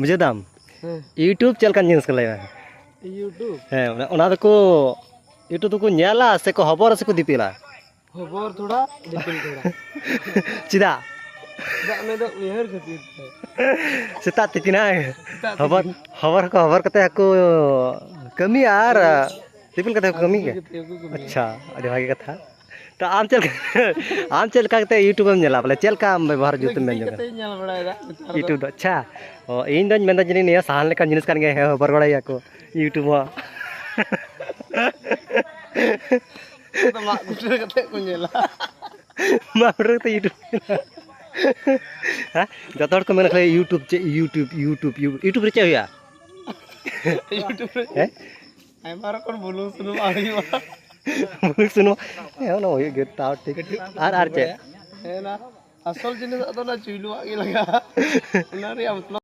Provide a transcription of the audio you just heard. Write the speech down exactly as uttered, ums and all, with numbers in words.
ᱵᱩᱡᱷᱟᱹᱣ ᱫᱟᱢ? ᱦᱮᱸ᱾ YouTube ᱪᱮᱫ ᱞᱮᱠᱟᱱ ᱡᱤᱱᱤᱥ ᱠᱟᱱᱟ ᱞᱟᱹᱭ ᱢᱮ? YouTube? ᱦᱮᱸ, ᱚᱱᱟ, ᱚᱱᱟ ᱫᱚᱠᱚ YouTube ᱫᱚᱠᱚ ᱧᱮᱞᱟ ᱥᱮᱠᱚ ᱦᱚᱵᱚᱨᱟ ᱥᱮᱠᱚ ᱫᱤᱯᱤᱞᱟ? ᱦᱚᱵᱚᱨ ᱛᱷᱚᱲᱟ, ᱫᱤᱯᱤᱞ ᱛᱷᱚᱲᱟ᱾ ᱪᱮᱫᱟᱜ? ᱪᱮᱫᱟᱜ, ᱚᱱᱟ ᱫᱚ ᱩᱭᱦᱟᱹᱨ ᱠᱷᱟᱹᱛᱤᱨ ᱛᱮ᱾ ᱥᱮᱛᱟᱜ ᱛᱤᱠᱤᱱ ᱦᱟᱝ? ᱥᱮᱛᱟᱜ ᱦᱚᱵᱚᱨ, ᱛᱤᱠᱤᱱ᱾ ᱦᱚᱵᱚᱨ ᱦᱚᱸᱠᱚ ᱦᱚᱵᱚᱨ ᱠᱟᱛᱮ ᱦᱟᱹᱠᱩ ᱠᱟᱹᱢᱤᱭᱟ ᱟᱨ ᱫᱤᱯᱤᱞ ᱠᱟᱛᱮ ᱦᱚᱸᱠᱚ ᱟᱨ ᱠᱟᱹᱢᱤ ᱫᱤᱯᱤᱞ ᱜᱮᱭᱟ? ᱠᱟᱛᱮ ᱦᱚᱸᱠᱚ ᱠᱟᱹᱢᱤᱭᱟ᱾ ᱟᱪᱪᱷᱟ, ᱟᱹᱰᱤ ᱵᱷᱟᱜᱮ ᱠᱟᱛᱷᱟ᱾ ᱛᱚ ᱟᱢ ᱪᱮᱫ ᱞᱮᱠᱟ, ᱟᱢ ᱪᱮᱫ ᱞᱮᱠᱟ ᱠᱟᱛᱮ YouTube ᱮᱢ ᱧᱮᱞᱟ? ᱵᱚᱞᱮ ᱪᱮᱫ ᱞᱮᱠᱟ ᱟᱢ ᱵᱮᱵᱚᱦᱟᱨ ᱤᱧ ᱫᱚ YouTube ᱮᱢ ᱢᱮᱱ ᱜᱤᱛᱤᱡ ᱡᱚᱝᱟ? ᱠᱟᱛᱮ ᱤᱧ ᱧᱮᱞ ᱵᱟᱲᱟᱭᱮᱫᱟ ᱱᱮᱛᱟᱨ ᱫᱚ᱾ YouTube ᱫᱚ, ᱟᱪᱪᱷᱟ᱾ ᱚ, ᱤᱧ ᱫᱚᱧ ᱢᱮᱱᱫᱟ ᱡᱟᱹᱱᱤᱡ ᱱᱤᱭᱟᱹ ᱥᱟᱦᱟᱱ ᱞᱮᱠᱟᱱ ᱡᱤᱱᱤᱥ ᱠᱟᱱ ᱜᱮᱭᱟ, ᱦᱮᱸ, ᱦᱚᱵᱚᱨ ᱵᱟᱲᱟᱭᱟ ᱠᱚ YouTube ᱦᱚᱸ᱾ ᱟᱫᱚ ᱢᱟᱜ ᱠᱩᱴᱨᱟᱹ ᱠᱟᱛᱮ ᱠᱚ ᱧᱮᱞᱟ᱾ ᱢᱟᱜ ᱠᱩᱴᱨᱟᱹ ᱠᱟᱛᱮ YouTube᱾ ᱦᱮᱸ? ᱡᱚᱛᱚ ᱦᱚᱲ ᱠᱚ ᱢᱮᱱᱟ ᱠᱷᱟᱹᱞᱤ YouTube ᱪᱮᱫ, YouTube, YouTube, YouTube, YouTube ᱨᱮ ᱪᱮᱫ ᱦᱩᱭᱩᱜᱼᱟ? YouTube ᱨᱮ ᱦᱮᱸ? ᱟᱭᱢᱟ ᱨᱚᱠᱚᱢ ᱵᱩᱞᱩᱝ ᱥᱩᱱᱩᱢ ᱟᱜ ᱦᱩᱭᱩᱜᱼᱟ᱾ ᱵᱩᱞᱩᱝ ᱥᱩᱱᱩᱢ, ᱦᱮᱸ, ᱚᱱᱟ ᱦᱩᱭᱩᱜ ᱜᱮ, ᱛᱟᱣ ᱴᱷᱤᱠ᱾ ᱟᱨ, ᱟᱨ ᱪᱮᱫ? ᱦᱮᱸ, ᱚᱱᱟ ᱟᱥᱚᱞ ᱡᱤᱱᱤᱥ ᱫᱚ ᱚᱱᱟ ᱪᱩᱭᱞᱩᱣᱟᱜ ᱜᱮ ᱞᱟᱜᱟᱜᱼᱟ᱾ ᱚᱱᱟ ᱨᱮᱭᱟᱜ ᱢᱚᱛᱞᱚᱵ